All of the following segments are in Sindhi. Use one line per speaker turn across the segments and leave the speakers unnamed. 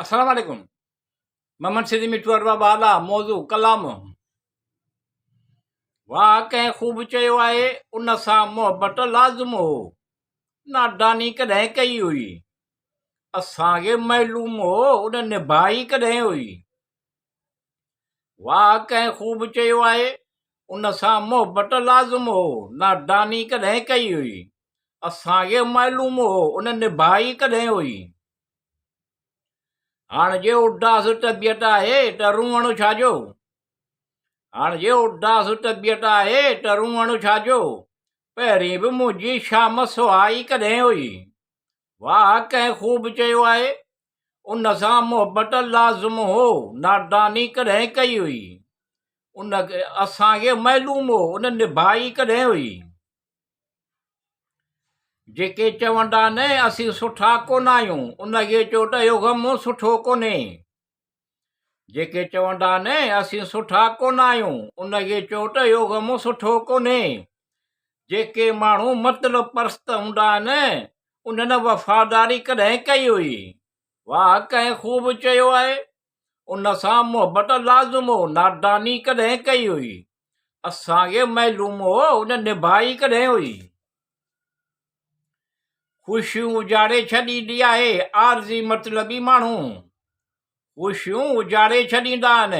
السلام عليڪم محمد سيدي مٺو ارباب اعليٰ موضوع ڪلام واهه ڪنهن خوب چيو آهي ان سان محبت لازم هو ناداني ڪڏهن ڪئي هئي اسان کي معلوم هو ان نڀائي ڪڏهن هئي واهه ڪنهن خوب چيو آهي ان سان محبت لازم هو ناداني ڪڏهن ڪئي هئي اسان کي معلوم هو ان نڀائي ڪڏهن هئي هاڻ جي اداس طبيعت آهي ته روئڻ ڇا جو؟ هاڻ جي اداس طبيعت آهي ته روئڻ ڇا جو؟ پهرين به منهنجي شام سهائي ڪڏهن هئي؟ واهه ڪنهن خوب چيو آهي، ان سان محبت لازم هو، ناداني ڪڏهن ڪئي هئي؟ ان اسان کي معلوم هو، ان نڀائي ڪڏهن هئي؟ جيڪي چوندا نه اسين سٺا ڪونه آهيون، ان کي چئو ته اهو غم سٺو ڪونهي. جيڪي چوندا نه اسين سٺا ڪونه آهيون، ان کي چئو ته اهو غم سٺو ڪونهي. جيڪي ماڻهو مطلب پرست هوندا آهن، انهن وفاداري ڪڏهن ڪئي هئي؟ واهه ڪنهن خوب چيو آهي، ان سان محبت لازم هو، ناداني ڪڏهن ڪئي هئي؟ اسان کي معلوم هو ان نڀائي ڪڏهن هئي. خوشيون اجاڙي ڇڏيندي آهي عارضي مطلبي ماڻهو خوشيون اجاڙي ڇڏيندا آهن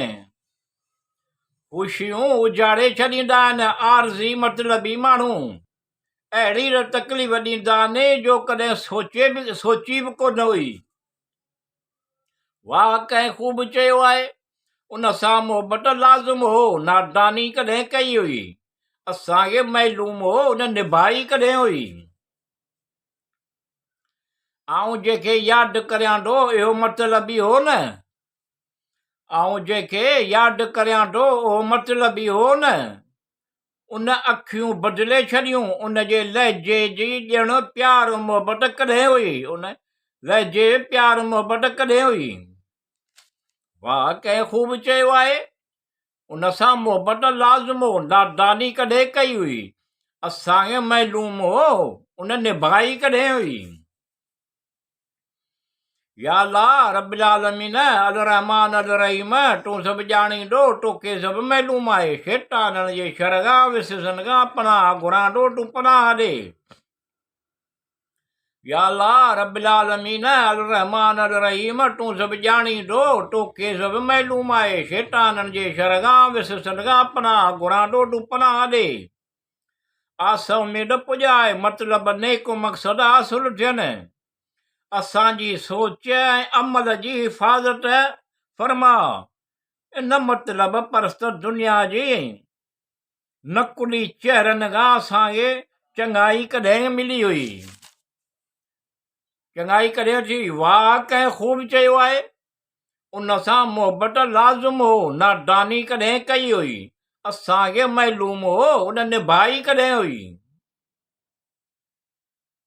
خوشيون اجاڙي ڇڏيندا آهن عارضي مطلبي ماڻهو اهڙي ته تڪليف ڏيندا آهن جو ڪڏهن سوچي به سوچي به ڪونه هئي. واهه ڪنهن خوب چيو آهي، ان سان محبت لازم هو، ناداني ڪڏهن ڪئي هئي، اسان کي معلوم هو، ان نڀائي ڪڏهن هئي. آئون جنهن کي ياد ڪريان ٿو، اهو مطلبي هو نه. آئون جنهن کي ياد ڪريان ٿو، اهو مطلبي هو نه. ان اکيون بدلي ڇڏيون، ان جي لهجي جي ڄڻ پيار محبت ڪڏهن هئي، ان لهجي پيار محبت ڪڏهن هئي. واهه ڪنهن خوب چيو آهي، ان سان محبت لازم هو، ناداني ڪڏهن ڪئي هئي، اسان کي معلوم هو، ان نڀائي ڪڏهن هئي. يا الله رب العالمين الرحمٰن الرحيم تون سڀ ڄاڻيندو توکي سڀ معلوم آهي شيطانن جي شر کان وسوسن کان پناهه گهران ٿو تون پناهه ڏي يا الله رب العالمين الرحمٰن الرحيم تون سڀ ڄاڻيندو توکي سڀ معلوم آهي شيطانن جي شر کان وسوسن کان پناهه گهران ٿو تون پناهه ڏي آس اميد پڄائي مطلب نيڪ مقصد حاصل ٿين. اسان جي سوچ ۽ عمل جي حفاظت فرماء. ان مطلب پرست دنيا جي نقلي چهرن کان اسان کي چڱائي ڪڏهن ملي هئي؟ چڱائي ڪڏهن ٿي؟ واهه ڪنهن خوب چيو آهي. ان سان محبت لازم هو، ناداني ڪڏهن ڪئي هئي؟ اسان کي معلوم هو، ان نڀائي ڪڏهن هئي؟